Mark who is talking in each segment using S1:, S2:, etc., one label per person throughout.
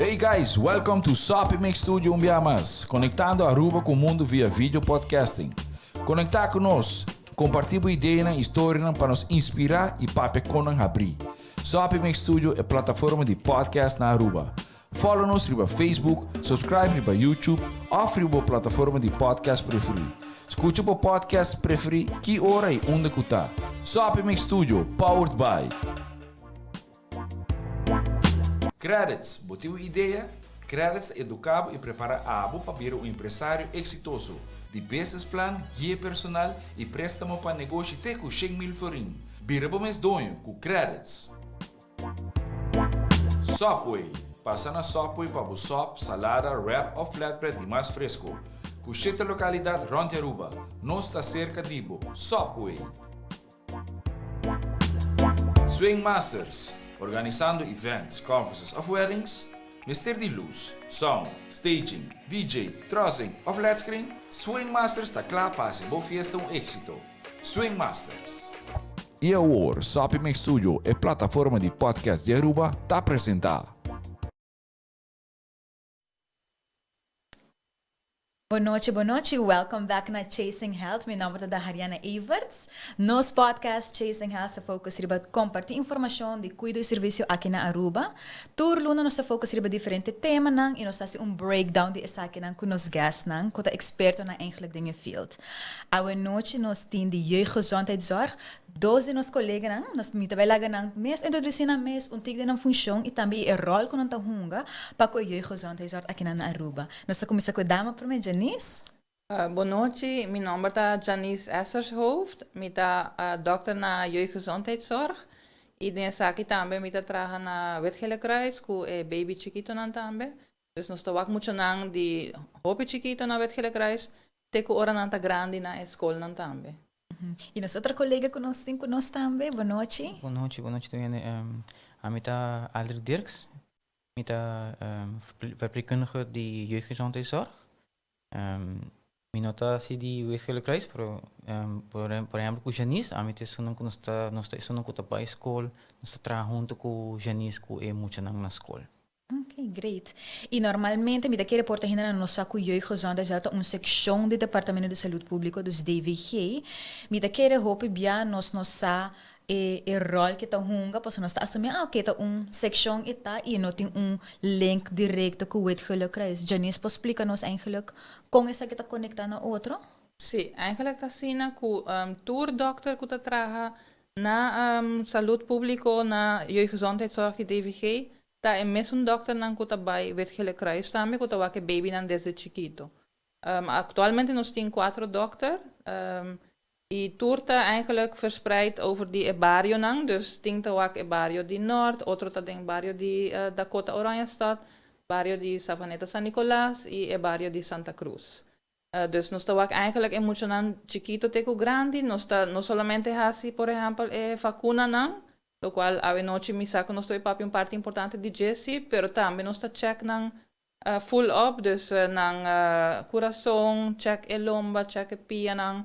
S1: Hey guys, welcome to Soppy Mix Studio un bia mas, conectando Aruba cu mundo via video podcasting. Conecta cu nos, comparti bo ideanan y storianan pa nos inspira y papia con nan habri. Soppy Mix Studio e plataforma di podcast na Aruba. Follow nos riba Facebook, subscribe riba YouTube of riba bo plataforma di podcast preferi. Scucha bo podcast preferi ki ora y unda cu ta. Soppy Mix Studio, powered by. Credits, bo tin un idea? Credits ta educa bo y prepara abo pa bira un empresario exitoso. Di business plan, guia personal y prestamo pa negoshi te cu 100,000 florin. Bira bo mes doño cu Credits. Subway, Pasa na Subway pa bo sop, salada, wrap of flatbread di mas fresco. Cu shete localidad rond di Aruba. Nos ta cerca di bo. Subway! Swing Masters, Organisando events, conferences of weddings? Mester di luz, sound, staging, DJ, trussing of led screen? Swing Masters ta cla pa haci bo fiesta un exito. Swing Masters. Y awor, Soppy Mix Studio, e plataforma di podcast di Aruba, ta presenta.
S2: Bon nochi, bon nochi. Welcome back na Chasing Health. Mi nomber ta Dahariana Everts. Nos podcast Chasing Health ta focus riba comparti informacion di cuido y servicio aki na Aruba. Tur luna nos ta focus riba diferente temanan y nos ta haci un breakdown di esakinan cu nos guestnan cu ta expertonan eigenlijk den e field. Awe nochi nos tin di Jeugdgezondheidszorg dos di nos coleganan. Nos mi ta bay laga nan mes introduci nan mes, un tik den nan funcion y tambe e rol cu nan ta hunga pa cu e Jeugdgezondheidszorg akinan na Aruba. Nos ta cuminsa cu e dama prome, Janice.
S3: Bon nochi, mi nomber ta Janice Essershoofd, mi ta dokter na Jeugdgezondheidszorg y den esaki tambe mi ta traha na Wit Gele Kruis cu e baby chikitonan tambe. Dus nos ta wak muchanan di hopi chikito na Wit Gele Kruis te ku ora nan ta grandi na e skolnan tambe.
S2: I nos otro kolega ku nos tin ku nos tambe, bon nochi.
S4: Bon nochi, bon nochi tur hende. Ami ta Aldrich Dirks, mi ta verpleegkundige di Jeugdgezondheidszorg. Mi no ta así di Wit Gele Kruis, pero por ehempel ku Janice, ami ta esunnan ku nos ta nos ta esunnan ku ta bai skol, nos ta traha huntu ku Janice ku e muchanan na skol.
S2: Ok, great. Y normalmente mi ta kere por ta hende nan no sa cu Jeugdgezondheidszorg ta un seccion di Departamento di Salud Publico, dus DVG. Mi ta kere hopi bia nos no sa e e rol ke ta hunga pasobra nos ta asumi ah ok ta un seccion e ta y e no tin un link directo cu Wit Gele Kruis. Janice por splica nos eigenlijk con esaki ta conecta na otro?
S3: Sí, eigenlijk ta asina cu tur dokter cu ta traha na Salud Publico na Jeugdgezondheidszorg di DVG Ta e mesun dòkternan ku ta bai Wit Gele Kruis tambe ku ta wak e babynan desde chikito. Aktualmente nos tin kuatro dòkter i tur ta eigenlijk verspreid over di e barionan, dus tin ta wak e bario di Nort, otro ta den bario di Dakota Oranjestad, bario di Savaneta San Nicolas i e bario di Santa Cruz. Dus nos ta wak eigenlijk e muchanan chikito te ku grandi, nos ta no solamente hasi por ehèmpel e vakunanan, lokual awe nochi mi sa ku nos ta bai papia un parti importante di dje si, pero tambe nos ta chèk nan full op, dus nan kurason, chèk e lomba, chèk e pianan,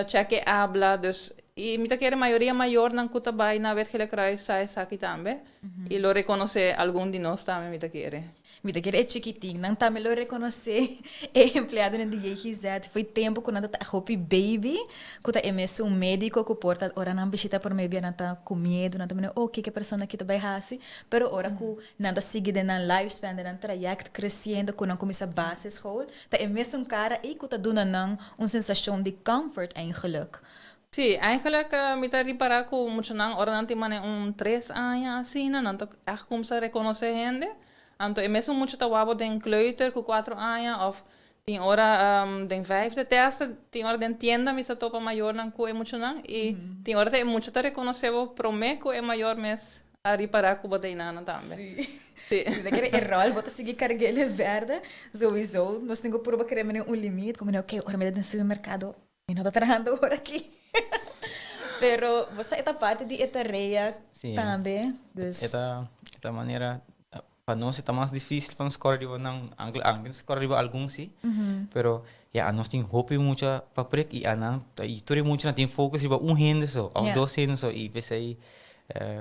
S3: chèk e abla, dus i mi ta kere mayoria mayornan ku ta bai na Wit Gele Kruis sa esaki tambe i lo rekonosé algun di nos tambe mi ta kere.
S2: Mi ta kere e chikitinnan tambe lo rekonosé e empleadonan di JGZ. Foi tempu ku nan ta ta hopi baby, ku ta e mesun médiko ku por ta ora nan bishita promé bia nan ta ku miedu, nan ta mira, oh kiko e persona aki ta bai hasi? Pero ora ku nan ta sigui den nan lifespan, den nan trayèkt kresiendo, ku nan kuminsá basisschool, ta e mesun kara ei ku ta duna nan un sensashon di comfort eigenlijk.
S3: Sí, eigenlijk mi ta ripará ku muchanan ora nan tin manera un tres aña asina, nan ta ègt kuminsá rekonosé hende. Anto e mesun mucha ta wou den kleuter ku kuatro aña òf tin ora den vijfde te hasta tin ora den tienda mi sa topa mayornan ku e muchanan i tin ora ta e mucha ta rekonosé bo promé ku e mayor mes a ripará ku bo ta einana tambe.
S2: Sí. Sí. Mi ta kere e ròl bo ta sigui karg'é vèrdè. Souiso nos tin ku purba kere mene un limit ku mene oke ora mi ta den supermerkado Mi no ta trahando ora aki. Pero bo sa e ta parti di e tarea tambe. Dus.
S4: E ta, e ta manera, pa nos e ta mas dificil pa nos kore riba nan, aunke aunke nos kore riba algun si, pero ya nos tin hopi mucha pa prek y anan y tur e muchanan tin focus riba un hende so of dos hende so y p'esei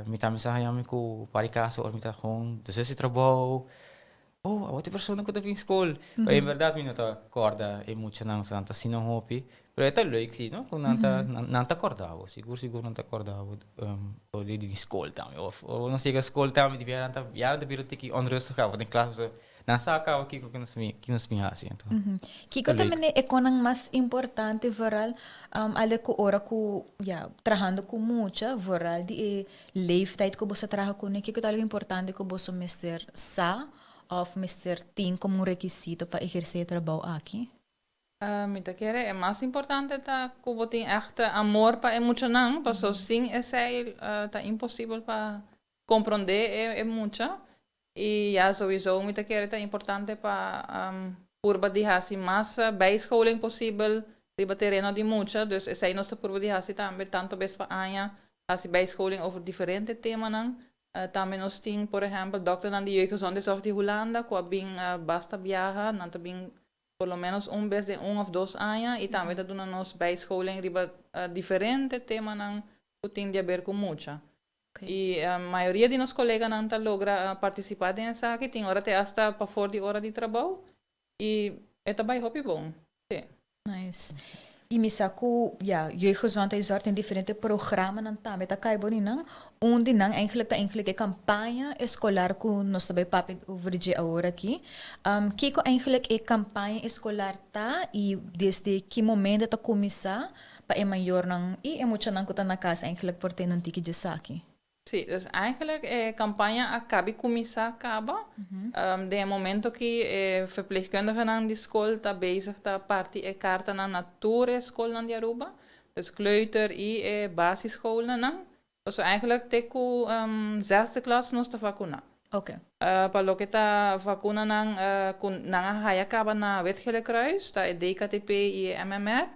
S4: mi tambe sa haña mi ku par di kaso ora mi ta gewoon despues di trabou. Oh, abo ta e persona ku ta bin skol. Pero en bèrdat mi no ta kòrda e muchanan, nan ta asina hopi. Pero e ta leuk si, no? Ku nan ta, nan ta kòrda bo, sigur sigur nan ta kòrda bo ora di bin skol tambe. Òf ora bo no yega skol tambe di biaha nan ta ya nan ta bira tiki onrustig kaba den klas pasobra nan sa kaba kiko ku nos ki nos bin hasi anto.
S2: Kiko ta mene e konan mas importante vooral ale ku ora ku ya trahando ku mucha vooral di e leeftijd ku boso traha kuné, kiko ta algu importante ku boso mester sa òf mester tin komo un rekisito pa ehersé e trabou aki?
S3: Mi ta kere e mas importante ta ku bo tin ègt amor pa e muchanan, paso sin esei ta imposibel pa komprondé e mucha. I ya souiso mi ta kere ta importante pa purba di hasi mas bijscholing posibel riba tereno di mucha, dus esei nos ta purba di hasi tambe tanto bes pa aña, hasi bijscholing over diferente temanan. Tambe nos tin por ehèmpel dòkternan di Jeugdgezondheidszorg di Hulanda ku a bin basta biaha, nan ta bin por lo menos un bes den un of dos aña y tambe ta duna nos bijscholing riba diferente temanan cu tin di haber cu mucha. Y mayoria di nos coleganan ta logra participa den esaki, tin ora te hasta pafor di ora di trabou y e ta bay hopi bon. Sí.
S2: Nice. I mi sa ku ya, Jeugdgezondheidszorg tin diferente programanan tambe ta kai bo di nan. Un di nan eigenlijk ta eigenlijk e kampaña eskolar ku nos ta bai papia over dje awor aki. Kiko eigenlijk e kampaña eskolar ta i desde ki momento ta kuminsá pa e mayornan i e muchanan ku ta na kas eigenlijk por tende un tiki djesaki?
S3: Sí, dus eigenlijk e campaña a cabi cuminsa caba. Den e momento ki e verpleegkundigenan di school ta bezig ta parti e cartanan na tur e schoolnan di Aruba, dus kleuter y e basisschoolnan. Pasobra eigenlijk te cu zesde klas nos ta vacuna. Pa loke ta vacunanan cu nan a haya caba na Wit Gele Kruis ta e DKTP y e MMR.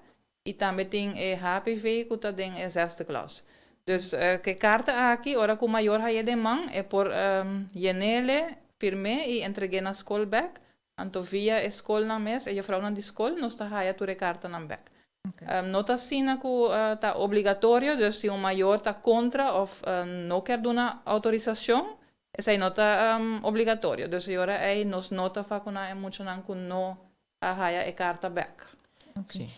S3: I tambe tin e HPV ku ta den e zesde klas. Dus ku e karta aki, ora ku mayor haye den man, e por yen'ele, firm'é i entreg'é na skol bèk. Anto via e skolnan mes, e jufrounan di skol, nos ta haya tur e kartanan bèk. No ta asina ku ta obligatorio, dus si un mayor ta kontra òf no kier duna outorisashon, esei no ta obligatorio. Dus e ora ei nos no ta vakuná e muchanan ku no a haya e karta bèk.
S4: Sí.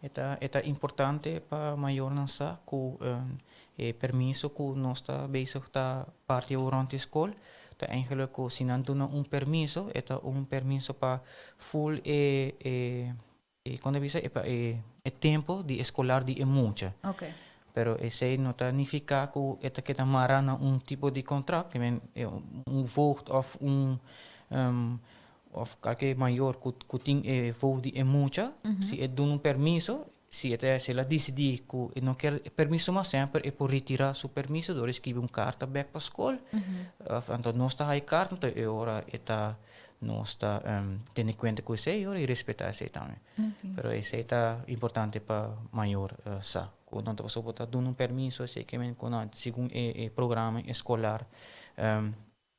S4: E ta e ta importante pa mayornan sa ku e permiso ku nos ta bezig ta parti awor rònt di skol ta eigenlijk ku si nan duna un permiso e ta un permiso pa ful e e e kon ta bisa e pa e e tempu di eskolar di e mucha. Pero esei no ta nifiká ku e ta keda mará na un tipo di kontrakt, un voogd òf un Of kalke mayor ku ku tin e voogd di e mucha, si e duna un permiso, si e ta si el a disidí ku e no kier e permiso mas semper e por retirá su permiso dor di skibi un karta bèk pa skol. Of anto nos ta haña karta anto e ora e ta nos ta tene kuenta ku esei i respetá esei tambe. Pero esei ta importante pa mayor sa ku no ta pasobra bo ta duna un permiso esei ke men ku nan segun e e programa eskolar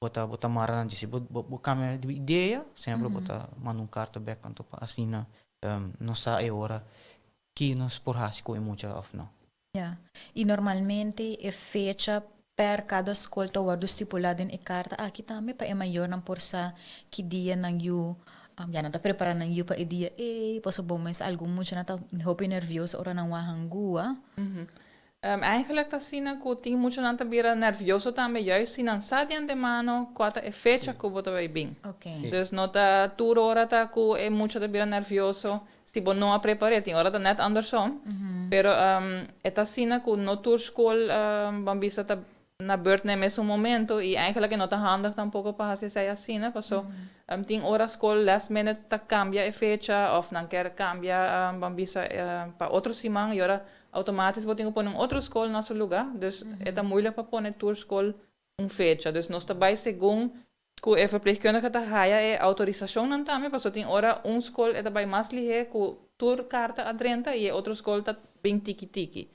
S4: Bo ta bo ta mara nan djis. Si bo bo cambia di idea, sempre bo ta manda un carta bek anto pa asina nos sa e ora ki nos por haci cu e mucha of no.
S2: Ya. Y normalmente e fecha per cada school ta wordo stipula den e carta aki tambe pa e mayornan por sa ki dia nan yu, ya nan ta prepara nan yu pa e dia ey, pasobra bo mes algun muchanan ta hopi nervioso ora nan wak hangua.
S3: Eigenlijk ta asina ku tin muchanan ta bira nervioso tambe juist si nan sa di antemano kua ta e fecha ku bo ta bai bin. Dus no ta tur ora ta ku e mucha ta bira nervioso si bo no a prepar'é. Tin ora ta nèt andersom. Pero e ta asina ku no tur skol ban bisa ta na beurt na e mesun momento i eigenlijk e no ta handig tampoko pa hasi esei asina paso tin ora skol last minute ta kambia e fecha of nan kier kambia ban bisa pa otro siman i ora Automatisch bo tin ku pone un otro skol na su lugá, dus e ta moeilijk pa pone tur skol un fecha. Dus nos ta bai segun ku e verpleegkundige ta haya e outorisashonnan tambe, pasobra tin ora un skol e ta bai mas lihé ku tur karta a drenta i e otro skol ta bin tiki tiki.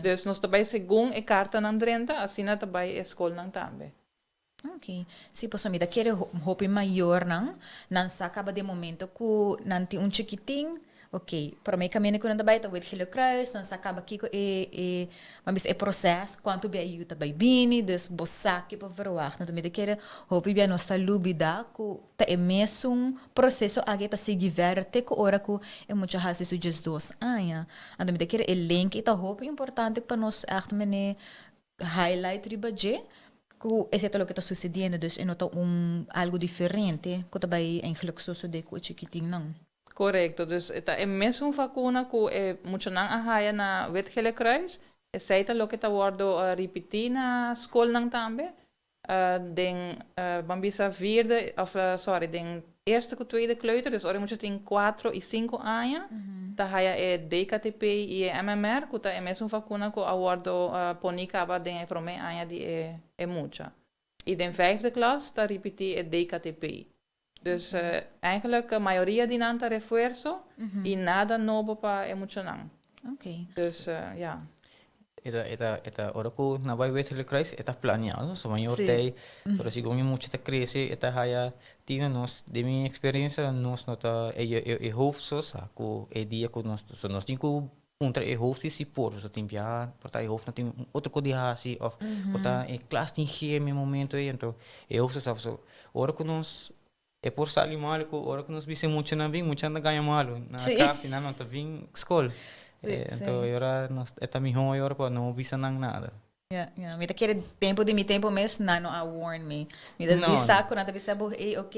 S3: Dus nos ta bai segun e kartanan drenta, asina ta bai e skolnan tambe.
S2: Ok. Sí, pasobra mi ta kere hopi mayornan, nan sa kaba den momento ku nan tin un chikitin, Ok, prome camino cu nan ta bay ta Wit Gele Kruis, nan sa caba kico e e ban bisa e proces, cuanto bia e yu ta bay bini, dus bo sa ki por verwacht. Anto mi ta kere hopi bia nos ta lubida cu ta e mesun proceso aki ta sigui verder te cu ora cu e mucha haci su 12 aña. Anto mi ta kere e link ei ta hopi importante pa nos echt mene highlight riba dje cu esei ta loke ta sucediendo, dus e no ta un algo diferente cu ta bay eigenlijk sosode cu e chikitinnan.
S3: Korekto, dus e ta e mesun vakuna ku e muchanan a haya na Wit Gele Kruis, esei ta loke ta wòrdu ripití na skolnan tambe. Den ban bisa vierde òf sòri den eerste ku tweede kleuter, dus ora e mucha tin 4 i 5 aña, ta haya e DKTP i e MMR, ku ta e mesun vakuna ku a wòrdu poní kaba den e promé aña di e mucha. I den vijfde klas ta ripití e DKTP. Dus eigenlijk mayoria di nan ta refuerso i nada nobo pa e muchanan. Dus ja.
S4: E ta ora ku nan bai Wit Gele Kruis, e ta planeado, so mayor tei, pero segun e mucha ta krese, e ta haya tina nos, di mi eksperensia, nos no ta e hoofd so sa ku e dia ku nos, so nos tin ku puntra e hoofd si por, so tin bia, por ta e hoofd no tin otro kos di hasi, of por ta e klas tin geme momento ei, anto e hoofd so sa, so ora ku nos e por sali malu ku ora ku nos bisa e muchanan bin, muchanan ta gaña malu na kas i nan no ta bin skol. Anto e ora nos e ta mihó e ora pa no bisa nan nada.
S2: Ja. Mi ta kere tempo di mi tempo mes nan no a warn mi. Mi ta di sa ku nan ta bisa bo, "Hey, ok,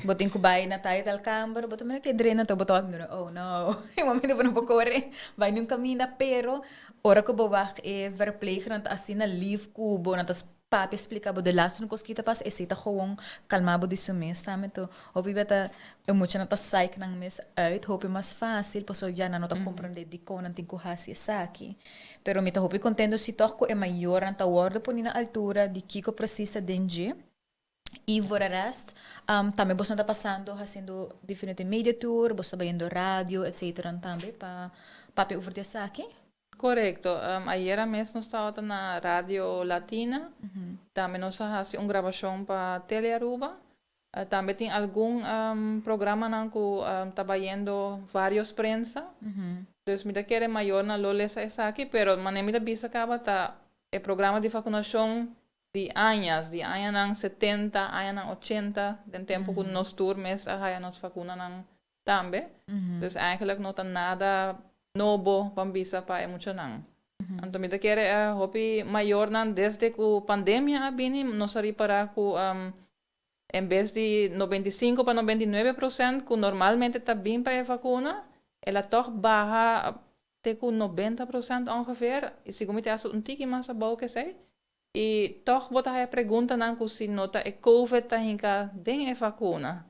S2: bo tin ku bai na tal i tal kamber," bo ta mira ke drena, anto bo ta wak mira, "Oh no," e momento bo no por kore bai niun kaminda, pero ora ku bo wak e verpleger nan ta asina lief ku bo, nan ta papia splika bo de laatste un kos ki ta pasa, esei ta gewoon kalma bo di su mes tambe. Anto hopi bia ta e muchanan ta psych nan mes uit hopi mas fácil, pasobra ya nan no ta komprendé dikon nan tin ku hasi esaki. Pero mi ta hopi kontento si tòg ku e mayornan ta wòrdu poni na altura di kiko presis ta den dje. I voor de rest, tambe boso ta pasando hasiendo diferente media tour, boso ta bayendo radio, etcetera, tambe pa papia over di esaki.
S3: Korekto. Ayera mes nos tabata na Radio Latina. Tambe nos a hasi un grabashon pa Tele Aruba. Tambe tin algun programanan ku ta bayendo varios prensa. Dus mi ta kere mayornan lo lesa esaki, pero manera mi ta bisa kaba, ta e programa di vakunashon di añas, di añanan 70, añanan 80, den tempu ku nos tur mes a haya nos vakunanan tambe. Dus eigenlijk no ta nada nobo pa bisa pa e muchanan. Anto mi ta kere hopi mayornan, desde ku pandemia a bini, nos a ripará ku en bes di 95 pa 99% ku normalmente ta bin pa e vakuna, el a toch baha te ku 90% ongeveer. I segun mi ta un tiki mas abou ku esei. I toch bo ta haya preguntanan ku si no ta e COVID ta hinka den e vakuna.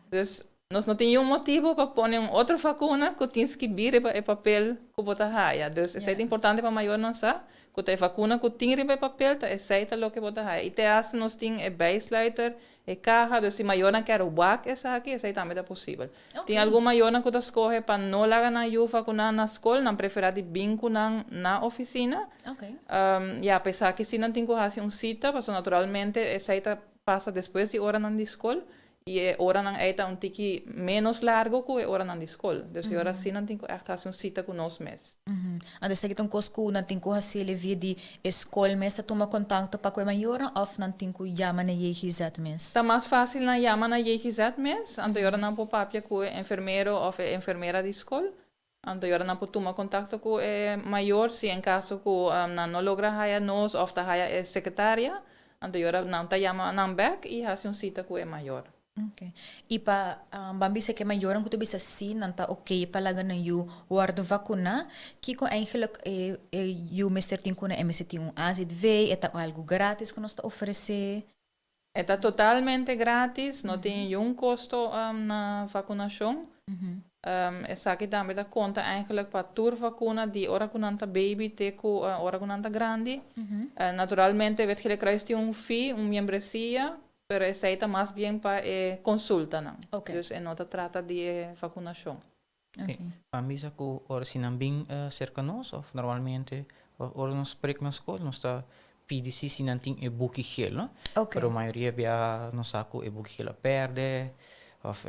S3: Dus nos no tin un motibu pa pone un otro vakuna ku tin skibí riba e papel ku bo ta haya. Dus esei ta importante pa mayornan sa, ku ta e vakuna ku tin riba e papel, ta esei ta loke bo ta haya. I te hasta nos tin e bijsluiter, e kaha, dus si mayornan kier wak esaki, esei tambe ta posibel. Tin algun mayornan ku ta skohe pa no laga nan yu vakuná na skol, nan preferá di bin ku nan na ofisina. Ja, pa esaki si nan tin ku hasi un sita, pasobra naturalmente esei ta pasa despues di oranan di skol i e oranan ei ta un tiki menos largu ku e oranan di skol. Dus e ora si nan tin ku echt hasi un sita ku nos mes.
S2: Anto esaki ta un kos ku nan tin ku hasi via di e skol mes ta tuma kontakto pa ku e mayornan òf nan tin ku yama na JGZ mes?
S3: Ta mas fásil nan yama na JGZ mes, anto e ora nan por papia ku e enfermero òf e enfermera di skol. Anto e ora nan por tuma kontakto ku e mayor si en kaso ku nan no logra haya nos òf ta haya e sekretaria, anto e ora nan ta yama nan bèk i hasi un sita ku e mayor.
S2: Ok. I pa ban bisa ku e mayornan ku ta bisa si nan ta ok pa laga nan yu wòrdu vakuná, kiko eigenlijk e yu mester tin ku nan? E mester tin un AZV, e ta algu gratis ku nos ta ofresé?
S3: E ta totalmente gratis, no tin ningun kosto na vakunashon. Esaki tambe ta konta eigenlijk pa tur vakuna di ora ku nan ta baby te ku ora ku nan ta grandi. Naturalmente Wit Gele Kruis tin un fee, un membresia, pero esei ta mas bien pa e konsultanan. Dus e no ta trata di e vakunashon.
S4: Pa bisa ku ora si nan bin serka nos òf normalmente ora nos spreek na skol, nos ta pidi si nan tin e buki geel, no? Pero mayoria bia nos sa ku e buki geel a pèrdè. Of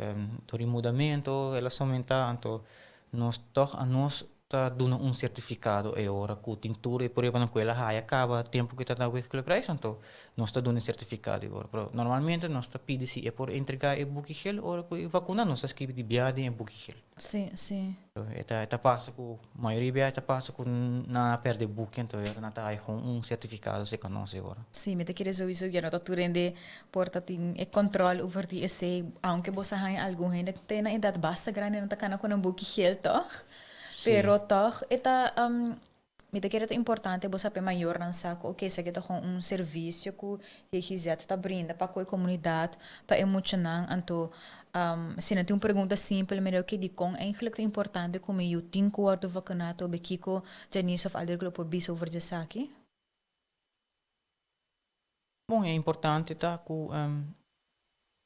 S4: door di mudamento el a somentá, anto nos tòg a nos ta duna un sertifikado e ora ku tin tur e pruebanan ku el a haya kaba tempu ku e ta na Wit Gele Kruis, anto nos ta duna e sertifikado e ora. Pero normalmente nos ta pidi si e por entregá e buki gel ora ku e vakuna, nos ta skibi di bia den e buki gel.
S2: Sí, sí.
S4: E ta e ta pasa ku mayoria bia e ta pasa ku nan a pèrdè buki anto e ora nan ta haya kon un sertifikado serka nos e ora.
S2: Sí, mi ta kere souiso ya no ta tur hende por ta tin e kòntròl over di esei, aunke bo sa haña algun hende ku ta na edat basta grandi nan ta kana ku nan buki gel tòg. Pero tòg e ta Mi ta kere ta importante bo sa p'e mayornan sa ku oke esaki ta kon un servisio ku JGZ ta brinda pa ku e komunidat, pa e muchanan. Anto si nan tin un pregunta simpel mira oke dikon eigentlik ta importante ku mi yu tin ku wòrdu vakuná tobe kiko Janice òf Aldrich lo por bisa over di esaki?
S4: Bon, e importante ta ku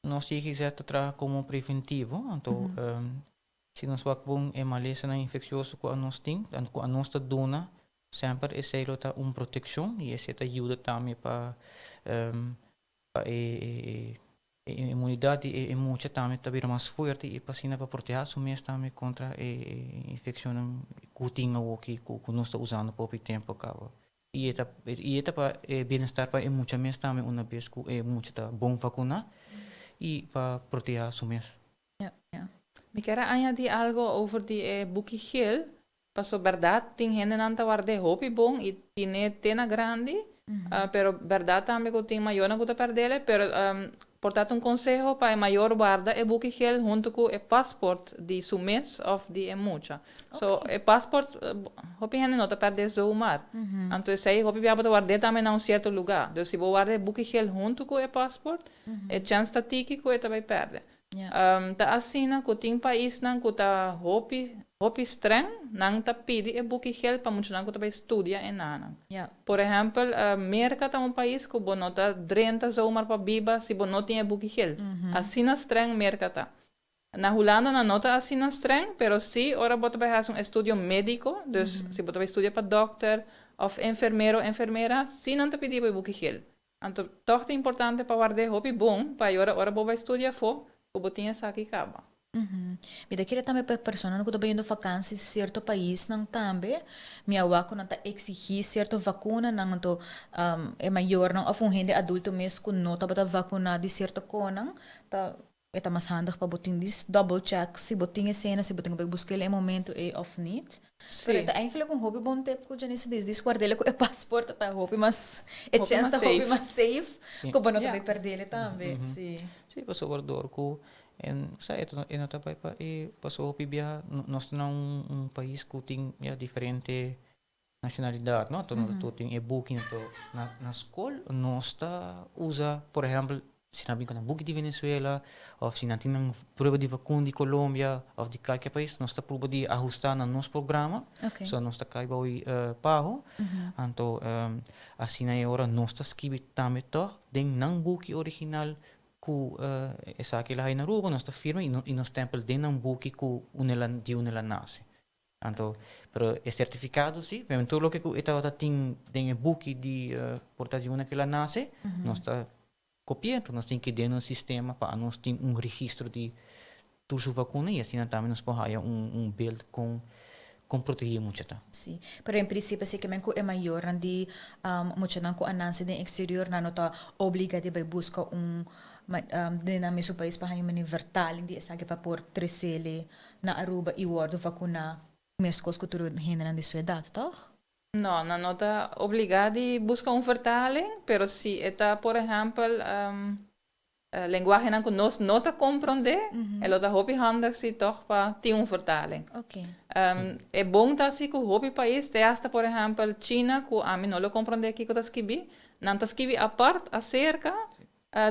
S4: nos JGZ ta traha komo preventivo, anto si nos wak bon e malesanan infeksioso ku anos tin, ku anos ta duna, semper esei lo ta un protekshon i esei ta yuda tambe pa pa e inmunidat di e mucha tambe ta bira mas fuerte i pa asina pa proteha su mes tambe kontra e infekshonnan ku tin awoki ku nos ta usando popi tempu kaba. I e ta i e ta pa e bienestar pa e mucha mes tambe una bes ku e mucha ta bon vakuná i pa protehá su mes.
S2: Ja, ja.
S3: Mi kier a añadí algo over di e buki geel, paso bèrdat tin hendenan ta ward'é hopi bon i tin'é te na grandi, pero bèrdat tambe ku tin mayornan ku ta pèrd'el, pero Por ta ta un konseho pa e mayor warda e buki gel huntu ku e pasport di su mes òf di e mucha. So, e pasport, hopi hende no ta pèrdè zomaar. Anto esei hopi bia bo ta ward'é tambe na un sierto lugá. Dus si bo warda e buki gel huntu ku e pasport, e chèns ta tiki ku e ta bai pèrdè. Ta asina ku tin paisnan ku ta hopi hopi streng, nan ta pidi e buki gel pa muchanan ku ta bai studia e nanan. Por ehèmpel, Merka ta un pais ku bo no ta drenta zomaar pa biba si bo no tin e buki gel. Asina streng Merka ta. Na Hulanda nan no ta asina streng, pero si ora bo ta bai hasi un estudio médiko, dus si bo ta bai studia pa dòkter òf enfermero o enfermera, si nan ta pidi bo e buki gel. Anto tòg ta importante pa ward'é hopi bon pa e ora ora bo bai studia afó ku bo tin esaki kaba.
S2: Mi ta kere tambe pa e personanan ku ta bayendo vakansi sierto paisnan tambe mi a wak ku nan ta eksigí sierto vakunanan anto e mayornan òf un hende adulto mes ku no tabata vakuná di sierto konan ta E ta mas handig pa bo tin dis double check si bo tin esena, si bo tin ku bai busk'el e momento ei of nit. Pero e ta eigenlijk un hopi bon tip ku Janice a dis, dis guard'el ku e paspoort ta hopi mas, e chens ta hopi mas safe ku bo no ta bai perd'el tambe, si.
S4: Si, pasobra dor ku sa e e no ta bai pa e pasobra hopi bia nos ta na un pais ku tin ya diferente nacionalidad no anto nos tur tin e buki anto na na skol nos ta usa por ehempel si nan bin ku nan buki di Venezuela of si nan tin nan prueba di vakuna di Colombia of di kalke pais nos ta prueba di ahusta na nos programa so nos ta kai bou e paho anto asina e ora nos ta skibi tambe tog den nan buki original ku esaki la hay na Aruba nos ta firma i nos stempel den nan buki ku unda el a di unda el a nase. Anto, pero e sertifikado si, pero tur loke ku e tabata tin den e buki di por ta di unda ku el a nase, nos ta kopi'é, anto nos tin ke den nos sistema pa anos tin un registro di tur su vakuna i asina tambe nos por haya un beeld kon kon protegí e mucha ta.
S2: Si, pero en prinsipio si ke men ku e mayornan di muchanan ku a nase den eksterior nan no ta obliga di bai buska un den nan mesun pais pa haña un vertaling di esaki pa por tresele na Aruba y wordo vacuna mescos cu tur hendenan di su edad, toch?
S3: No, nan no ta obliga di busca un vertaling, pero si e ta por ehempel lenguahenan cu nos no ta compronde, e lo ta hopi handig si toch pa tin un vertaling. E bon ta si cu hopi pais, te hasta por ehempel China cu ami no lo compronde kico ta skibi, nan ta skibi apart acerca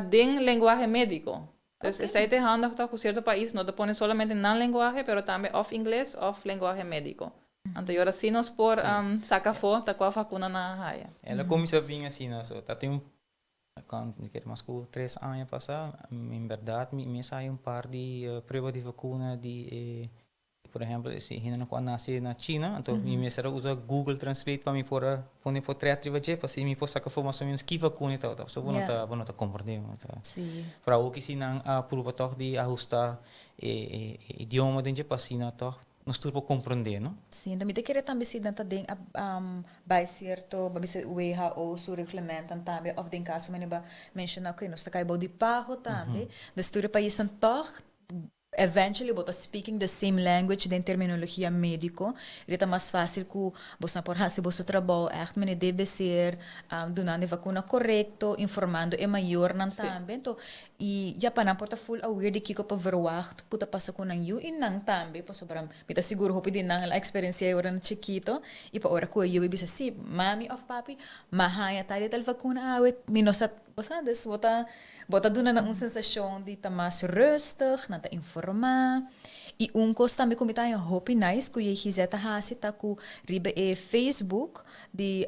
S3: den lenguahe medico. Dus esei ta e handig toch ku sierto pais no ta pone solamente nan lenguahe pero tambe òf ingles òf lenguahe médiko. Anto yora si nos por saka afó ta kua vakuna nan a haya.
S4: El a kuminsá bin asina so ta tin un mi kere mas ku tres aña pasá en bèrdat mi mes a haya un par di prueba di vakuna di e. Por ehempel, si hende cu a nace na China, anto mi mester a usa Google Translate pa mi por a pone portret riba dje, pa asina mi por saca for mas o menos ki vacuna e tabata. So bo no ta, bo no ta comprende. Bo no ta. Pero awor ki si nan a prueba toch di ahusta e e idioma den dje pa asina toch nos tur por comprende, no?
S2: Si, enton mi ta kere tambe si nan ta den a bay cierto, bo bisa WHO su reglementan tambe of den caso manera bo a menciona cu nos ta cay bou di PAHO tambe, dus tur e paisnan toch eventually bo ta speaking the same language den terminologia medico, y ta mas facil cu boso por haci boso trabou echt manera debe ser, dunando e vacuna corecto, informando e mayornan tambe, enton y ya pa nan por ta full aware di kico pa verwacht cu ta pasa cu nan yu y nan tambe, pasobra mi ta sigur hopi di nan a experiencia e ora nan chikito y pa ora cu e yu a bisa si mami of papi m'a haya tal y tal vacuna awe mi no sa. Bo sa, dus bo ta, bo ta duna nan un sensashon di ta mas rustig, nan ta informá. I un kos tambe ku mi ta haña hopi nice ku JGZ ta hasi ta ku riba e Facebook di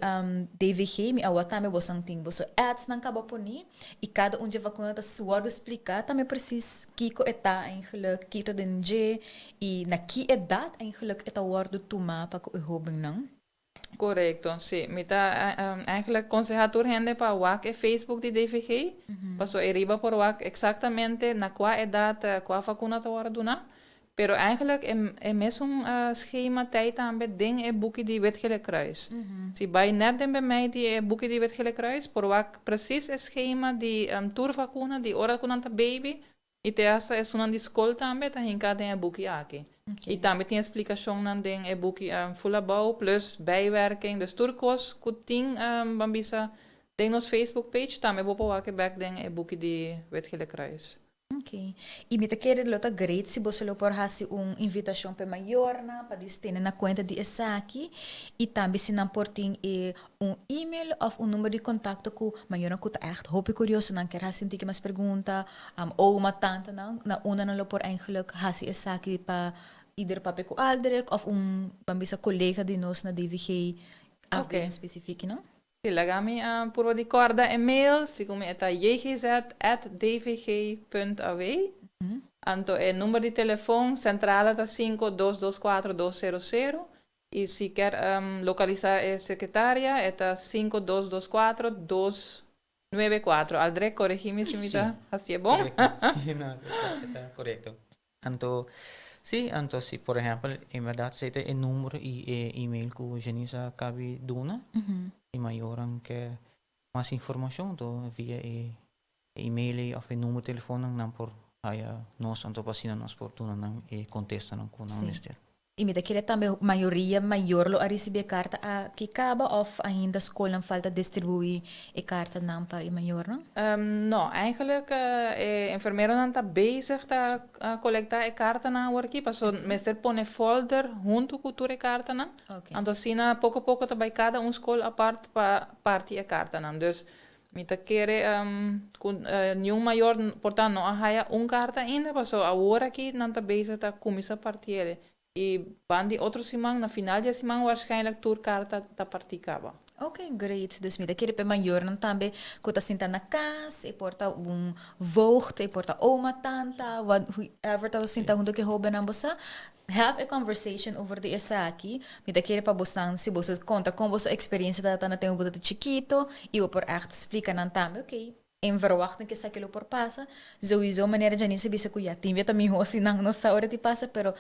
S2: DVG, mi a wak tambe boso nan tin boso ads nan kaba poni i kada un dje vakuna ta wòrdu spliká tambe presis kiko e ta eigenlijk, kiko ta den dje i na ki edat eigenlijk e ta wòrdu tumá pa ku e hóbennan.
S3: Correcto, si. Mi ta eigenlijk conseha tur hende pa wak e Facebook di DVG, paso e riba por wak exactamente na cua edad cua vacuna ta worde duna. Pero eigenlijk e mesun schema tey tambe den e buki di Wit Gele Kruis. Si bay net den bij mij di e buki di Wit Gele Kruis por wak precies e schema di tur vacuna di ora cu nan ta baby I te hasta esunnan di skol tambe ta hinká den e buki aki. I tambe tin e splikashonnan den e buki Full Abou plus bijwerking. Dus tur kos ku tin ban bisa den nos Facebook page tambe bo por wak e bèk den e buki di Wit Gele Kruis.
S2: Ok. I mi ta kere lo ta great si boso lo por hasi un invitashon pa e mayornan pa dis tene na kuenta di esaki i tambe si nan por tin e un email of un number di contacto cu mayornan cu ta echt hopi curioso, nan kier haci un tiki mas pregunta, oma, tantanan, na unda nan lo por eigenlijk haci esaki pa ieder papia cu Aldrich of un, ban bisa, colega di nos na DVG afdeling specifiek, no?
S3: Si, laga mi purba di corda e mail, segun mi e ta jgz at dvg punt aw. Anto e number di telefon centrale ta 5224200. I si kier lokalisa e sekretaria e ta 5224294. Aldré koregi mi si mi ta hasié bon.
S4: Korekto. Si, no, e ta korekto. Anto, si, anto si por ehèmpel en bèrdat esei ta e number i e email ku Janice a kabi duna i mayornan ke mas informashon anto via e email ei òf e number telefonnan nan por haya nos anto pa asina nos por duna nan e kontestanan ku nan mester.
S2: I mi ta kere tambe mayoria mayor lo a risibi e karta aki kaba òf ainda skolnan falta distribuí e kartanan pa e mayornan?
S3: No, eigenlijk e enfermeronan ta bezig ta kolektá e kartanan awor aki paso mester pone folder huntu ku tur e kartanan. Anto asina poko poko ta bai kada un skol apart pa parti e kartanan. Dus Mi ta kere ku niun mayor por ta no a haya un karta ainda pasobra awor aki nan ta bezig ta kuminsá partiel i ban di otro siman na final di e siman waarschijnlijk tur karta ta partí kaba.
S2: Ok, great. Dus mi ta kere pa e mayornan tambe ku ta sinta na kas, e por ta un voogd, e por ta oma, tanta, what whoever ta sinta hunto ku e hobennan bo sa, Have a conversation over di esaki. Mi ta kere pa bosnan, si boso konta kon boso eksperensia tabata na tempu bo ta chikito i bo por ègt splika nan tambe, ok, en verwachting ku esaki lo por pasa. Souiso manera Janice a bisa ku ya tin bia ta mihó si nan no sa ora di pasa, pero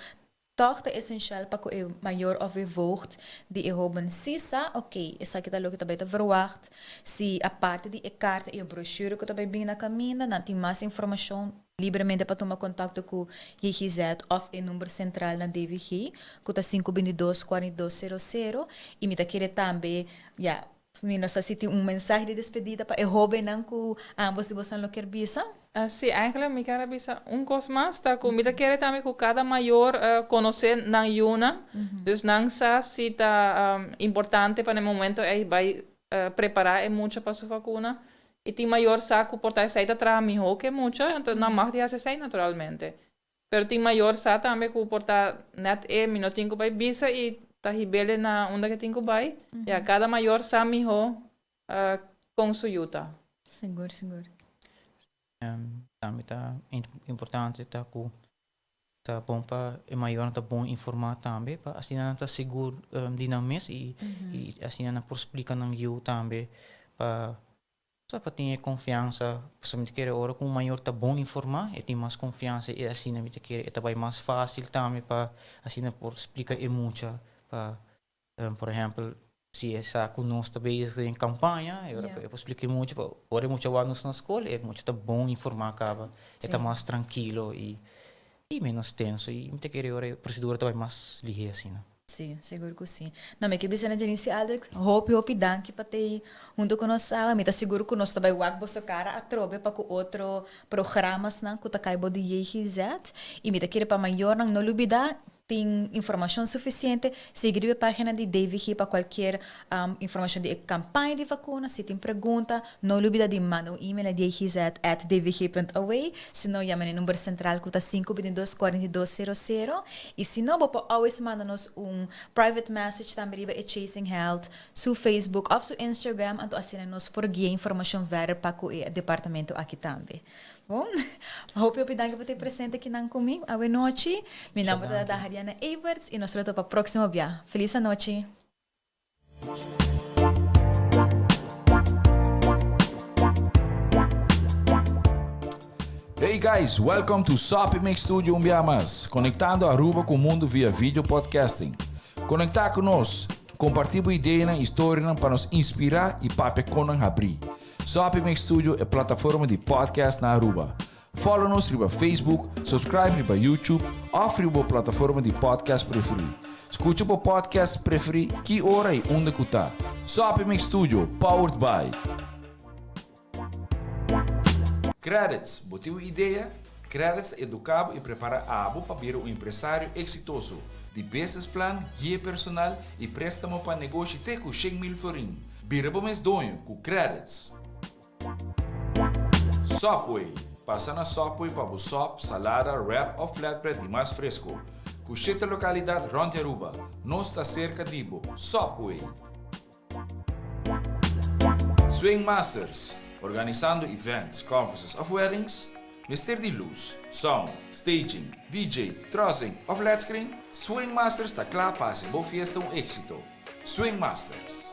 S2: tòg ta esenshal pa ku e mayor òf e voogd di e hóben si sa, ok, esaki ta loke ta bai ta verwagt. Si aparte di e karta i e brochure ku ta bai bin na kaminda, nan tin mas informashon, Libremente pa tuma kontakto ku GGZ òf e number sentral na DVG ku ta sinku bintidos kuarentidos sero sero i mi ta kere tambe ya mi no sa si tin un mensahe di despedida pa e hóbennan ku ambos di bosan lo kier bisa.
S3: Sí, eigenlijk mi kier a bisa un kos mas ta ku mi ta kere tambe ku kada mayor konosé nan yunan, dus nan sa si ta importante pa na e momento ei bai prepará e mucha pa su vakuna. I tin mayor sa ku por ta esei ta traha mihó ku e mucha, anto nan mag di hasi esei naturalmente. Pero tin mayor sa tambe ku por ta nèt e mi no tin ku bai bisa i ta hib'el na unda ke tin ku bai. Ya, kada mayor sa mihó kon su yu ta.
S2: Sigur, sigur.
S4: Tambe ta importante ta ku. Ta bon pa e mayornan ta bon informá tambe pa asina nan ta sigur di nan mes i i asina nan por splika nan yu tambe pa pa tin e konfiansa. Pasobra mi ta kere ora ku un mayor ta bon informá e tin mas konfiansa i asina mi ta kere e ta bai mas fásil tambe pa asina por splika e mucha pa Por ehempel, si e sa ku nos ta bezig den kampaña, e ora e por splika e mucha, pa ora e mucha wak nos na skol, e mucha ta bon informá kaba, e ta mas trankilo i i menos tenso i mi ta kere ora e prosedura ta bai mas lihé asina.
S2: Sí, sigur ku sí. No, mi ke bisa na Janice i Aldrich, hopi hopi danki pa ta ei huntu ku nos awe. Mi ta sigur ku nos ta bai wak boso kara atrobe pa ku otro programasnan ku ta kai bo di JGZ. I mi ta kere pa mayornan no lubida Tin informacion suficiente, sigui riba e pagina di DVG pa cualkier informacion di e campaña di vacuna. Si tin pregunta, no lubida di manda un email na dgz@dvg.aw. Si no, yama na e number central cu ta 522 42 00. Y si no, bo por always manda nos un private message tambe riba e Chasing Health su Facebook of su Instagram, anto asina nos por guia informacion verder pa cu e departamento aki tambe. Bon, hopi hopi danki pa ta presente kinan ku mi awe nochi. Mi nomber ta Dahariana Everts i nos lo topa próksimo bia. Felis anochi.
S1: Hey guys, welcome to Soppy Mix Studio un bia mas, konektando Aruba ku mundu via video podcasting. Konektá ku nos, kompartí bo ideanan i storianan pa nos inspirá i papia kon nan habrí. Soppy Mix Studio e plataforma di podcast na Aruba. Follow nos riba Facebook, subscribe riba YouTube of riba bo plataforma di podcast preferí. Scucha bo podcast preferí ki ora y unda cu ta. Soppy Mix Studio, powered by. Credits, bo tin un idea? Credits ta educa bo y prepara abo pa bira un empresario exitoso. Di business plan, guia personal y prestamo pa negoshi te cu 100,000 florin. Bira bo mes doño ku Credits. Subway, Pasa na Subway pa bo sòp, salada, wrap òf flatbread di mas fresko. Ku shete lokalidat rònt di Aruba, nos ta serka di bo. Subway! Swing Masters, Organisando events, conferences òf weddings? Mester di lus, sound, staging, DJ, trussing òf ledscreen? Swing Masters ta kla pa hasi bo fiesta un éksito. Swing Masters!